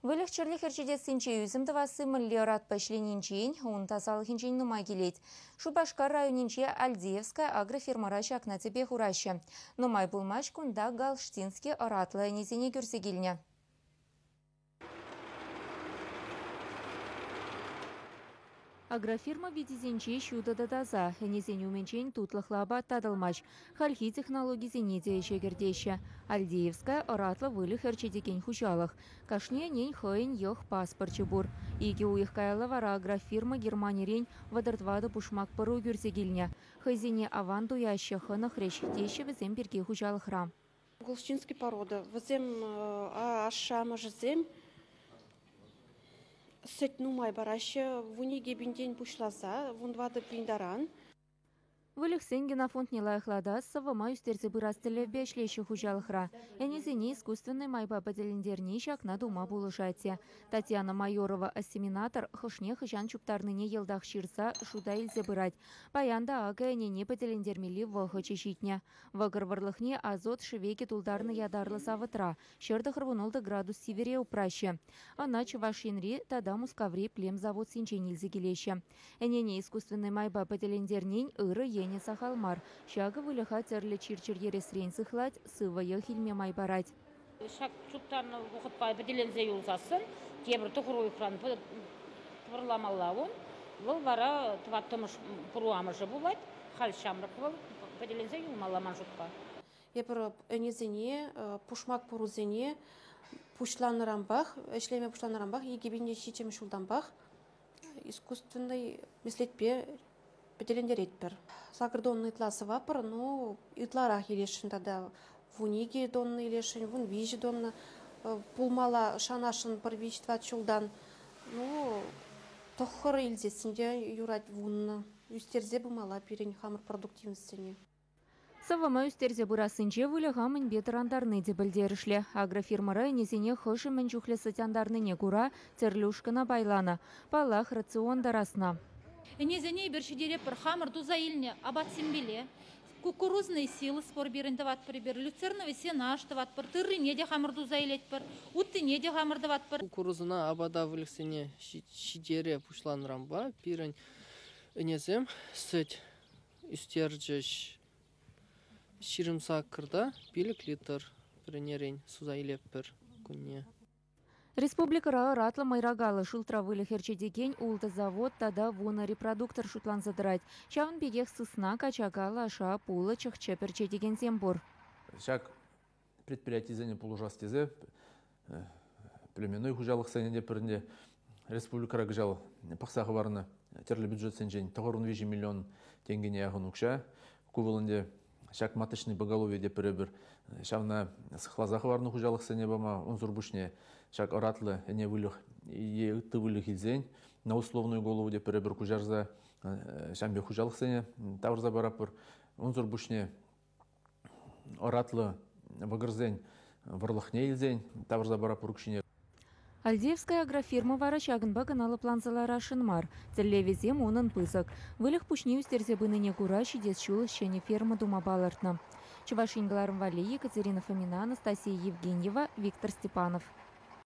Выльӑх-чӗрлӗх ӗрчетессинче ӳсӗм тӑвасси мӗнле ӑратпа ӗҫленинчен, ун тасалӑхӗнчен нумай килет. Шупашкар районӗнчи Альдеевская агрофирмӑра ҫакна тӗпе хураҫҫӗ. Нумай пулмасть кунта Галштински ӑратлӑ ӗнесене кӳрсе килнӗ. Агрофирма витисенче ҫутӑ та таса, ӗнесен умӗнчен тутлӑхлӑ апат татӑлмасть. Хальхи технологисене те ӗҫе кӗртеҫҫӗ. Альдеевская ӑратлӑ выльӑх ӗрчетекен хуҫалӑх. Кашни ӗнен хӑйӗн йӑх паспорчӗ пур. Икӗ уйӑх каялла вара агрофирма Германирен 34 пушмак пӑру кӳрсе килнӗ. Хӑйсене аван туяҫҫӗ, хӑнӑхрӗҫ, теҫҫӗ вӗсем пирки хуҫалӑхра. Голштинский порода. Вӗсем ашшӗ-амӑшӗсем сӗт нумай параҫҫӗ. 12 пинтен пуҫласа 14 пин таран. Выльӑхсен генофондне лайӑхлатас, сӑвӑма ӳстерсе пырас тӗллевпе ӗҫлеҫҫӗ хуҫалӑхра. Ӗнесене искусственнӑй майпа пӗтӗлентерни ҫакна тума пулӑшать те. Татьяна Майорова осеменатор хӑшне хӑҫан чуптарнине йӑлтах ҫырса шута илсе пырать. Паян та акӑ ӗнене пӗтӗлентермелли вӑхӑчӗ ҫитнӗ. Вӑкӑр вӑрлӑхне азот шӗвекӗ тултарнӑ ятарлӑ савӑтра 196 градус сивӗре упраҫҫӗ. Ӑна Чӑваш Енри тата Мускаври племзаводсенчен илсе килеҫҫӗ. Ӗнене искусственнӑй майпа пӗтӗлентернин ырӑ енӗ сахал мар. Ҫакӑ выльӑха тӗрлӗ чир-чӗр ересрен сыхлать, сывӑ йӑх илме май парать. Ҫак чуптарнӑ вӑхӑтпа пӗтӗленсе юлсассӑн тепӗр 9 уйӑхран пӑрламалла ун. Вӑл вара тӑваттӑмӗш пӑру амӑшӗ пулать. Халь ҫамрӑк вӑл, пӗтӗленсе юлмалла ман шутпа. Эпир ӗнесене, пушмак пӑрусене пуҫланӑранпах, ӗҫлеме пуҫланӑранпах, 2007 ҫултанпах искусственнӑй меслетпе пӗтӗлентеретпӗр. 8 тонна ытла сӑвапӑр, но ытларах илесшӗн тата 12 тонна илесшӗн, 13 тонна пулмалла шанасшӑн пӗр виҫ-тӑват ҫултан. Ну, 9 илсессӗн те юрать 10. Ӳстерсе пымалла пирӗн хамӑр продуктивностьсене. Сӑвӑма ӳстерсе пырассинче выльӑха мӗнпе тӑрантарни те пӗлтерӗшлӗ. Агрофирмӑра ӗнесене хӑшӗ мӗн чухлӗ сӗт антарнине кура тӗрлӗ ушкӑна пайланӑ. Паллах, рацион та расна. Ӗнесене эпир ҫитеретпӗр хамӑр туса илнӗ апатсемпеле. Кукурузный силос пур пирӗн тӑватпӑр эпир, люцерновый сенаж тӑватпӑр, тыррине те хамӑр туса илетпӗр, уттине те хамӑр тӑватпӑр. Кукурузӑна апата выльӑхсене ҫитере пуҫланӑранпа пирӗн ӗнесем сӗт ӳстерчӗҫ. 28-та 5 литр пӗр ӗнерен суса илетпӗр кунне. Республикӑра ӑратлӑ мӑйракаллӑ шултра выльӑх ӗрчетекен 6 завод тата 10 репродуктор шутланса тӑрать. Ҫавӑн пекех сысна, качака, лаша, пулӑ, чӑх-чӗп ӗрчетекенсем пур. Ҫак предприятисене пулӑшас тесе племенной хуҫалӑхсене те пӗрне республикӑра кӑҫал пӑхса хӑварнӑ тӗрлӗ бюджетсенчен 93 миллион тенкӗне яхӑн укҫа. Ку вӑл ӗнтӗ ҫак маточный поголовье те пӗрепӗр ҫавна сыхласа хӑварнӑ хуҫалӑхсене пама, унсӑр пуҫне ҫак ӑратлӑ ӗне выльӑх е ытти выльӑх илсен на условную голову те пӗрепӗр куҫарса ҫам пек хуҫалӑхсене тавӑрса паратпӑр. Унсӑр пуҫне ӑратлӑ вӑкӑрсен вӑрлӑхне илсен тавӑрса паратпӑр укҫине. Альдеевская агрофирма вара ҫакӑнпа кӑна лӑпланса ларасшӑн мар. Тӗллевӗсем унӑн пысӑк. Выльӑх пуҫне ӳстерсе пынине кура ҫитес ҫул ҫӗнӗ ферма тума палӑртнӑ. Чӑваш Ен кӑларӑм валли Екатерина Фомина, Анастасия Евгеньева, Виктор Степанов.